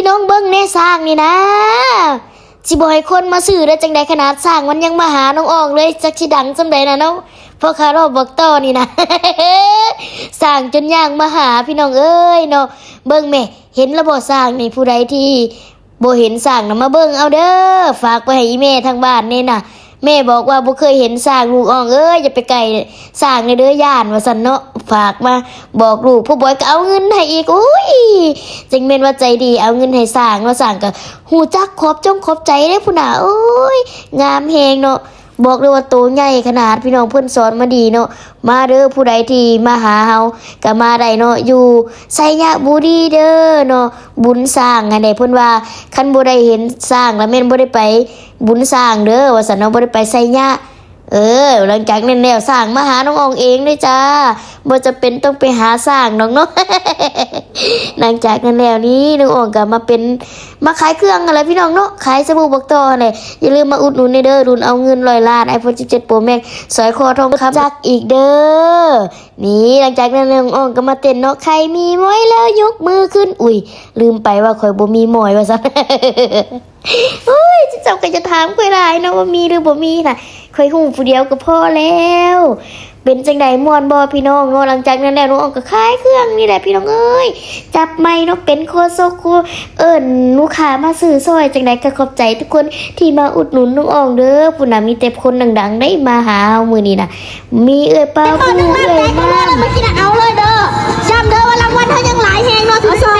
ພີ່ນ້ອງເບິ່ງແນ່ ຊ້າງນີ້ນະ ຊິບໍ່ໃຫ້ຄົນມາຊື້ໄດ້ຈັ່ງໃດ ຂະໜາດຊ້າງມັນຍັງມາຫານ້ອງອອງເລີຍ ຈັກຊິດັງສ່ຳໃດນະເນາະ. ພໍ່ຄ້າລໍບອກຕໍ່ນີ້ນະ ຊ້າງຈົນຍ່າງມາຫາ ພີ່ນ້ອງເອີຍເນາະ. ເບິ່ງແມ້ ເຫັນລະບໍ່ຊ້າງນີ້? ຜູ້ໃດທີ່ບໍ່ເຫັນຊ້າງນະ ມາເບິ່ງເອົາເດີ ຝາກໄປໃຫ້ອີ່ແມ່ທາງບ້ານແນ່ນະ. ແມ່ບອກວ່າບໍ່ເຄີຍເຫັນຊ້າງ ລູກອອງເອີຍ ຢ່າໄປໃກ້ຊ້າງເດີ ຢ້ານວ່າຊັ້ນເນາະ. ຝາກມາບອກລູກ ພໍ່ບອຍກໍເອົາເງິນໃຫ້ອີກ. ໂອ້ຍ ຈັ່ງແມ່ນວ່າໃຈດີ ເອົາເງິນໃຫ້ຊ້າງເນາະ. ຊ້າງກໍຮູ້ຈັກຂອບຈົງຂອບໃຈເດ້ພຸ້ນນະ. ໂອ້ຍ ງາມແຮງເນາະ ບອກເລີຍວ່າໂຕໃຫຍ່ຂະໜາດ ພີ່ນ້ອງ ເພິ່ນສອນມາດີເນາະ. ມາເດີ ຜູ້ໃດທີ່ມາຫາເຮົາກໍມາໄດ້ເນາະ ຢູ່ໄຊຍະບູລີເດີເນາະ. ບຸນຊ້າງຫັ້ນແຫຼະ ເພິ່ນວ່າຄັນບໍ່ໄດ້ເຫັນຊ້າງລະແມ່ນບໍ່ໄດ້ໄປບຸນຊ້າງເດີວ່າຊັ້ນເນາະ ບໍ່ໄດ້ໄປໄຊຍະ. ເອີ ຫຼັງຈາກນັ້ນແລ້ວ ຊ້າງມາຫານ້ອງອອງເອງເລີຍຈ້າ ບໍ່ຈຳເປັນຕ້ອງໄປຫາຊ້າງດອກເນາະ. ຫຼັງຈາກນັ້ນແລ້ວນີ້ ນ້ອງອອງກໍມາເປັນ ມາຂາຍເຄື່ອງຫັ້ນແຫຼະ ພີ່ນ້ອງເນາະ ຂາຍສະບູບອກຕໍ່ຫັ້ນແຫຼະ. ຢ່າລືມມາອຸດໜູນແດ່ເດີ ລຸ້ນເອົາເງິນຮ້ອຍລ້ານ iPhone ສິບເຈັດ Pro Max ສອຍຄໍທອງຄຳຈັກອີກເດີ. ນີ້ ຫຼັງຈາກນັ້ນນ້ອງອອງກໍມາເຕັ້ນເນາະ ໃຜມີໝອຍແລ້ວຍົກມືຂຶ້ນ. ອຸ້ຍ ລືມໄປວ່າຂ້ອຍບໍ່ມີໝອຍວ່າຊັ້ນ. ໂອ້ຍ ເຈົ້າກໍຈະຖາມຂ້ອຍຫຼາຍເນາະ ວ່າມີຫຼືບໍ່ມີນະ ຂ້ອຍຮູ້ຜູ້ດຽວກໍພໍແລ້ວ. ເປັນຈັ່ງໃດ ມ່ວນບໍ່ພີ່ນ້ອງເນາະ? ຫຼັງຈາກນັ້ນແລ້ວ ນ້ອງອອງກໍຂາຍເຄື່ອງນີ້ແຫຼະພີ່ນ້ອງເອີຍ ຈັບໄມເນາະ ເປັນໂຄສົກ ເອີ້ນລູກຄ້າມາຊື້ຊ່ອຍ. ຈັ່ງໃດກໍຂອບໃຈທຸກຄົນທີ່ມາອຸດໜູນນ້ອງອອງເດີ. ພຸ້ນນະ ມີແຕ່ຄົນດັງໆ ໄດ້ມາຫາເຮົາມື້ນີ້ນະ ມີເອື້ອຍປາວ ເອື້ອຍນ້ຳ ມາກິນເອົາເລີຍເດີ ຢ້ຳເດີວ່າລາງວັນເຮົາຍັງຫຼາຍແຮງເນາະ ເອົາຊອຍ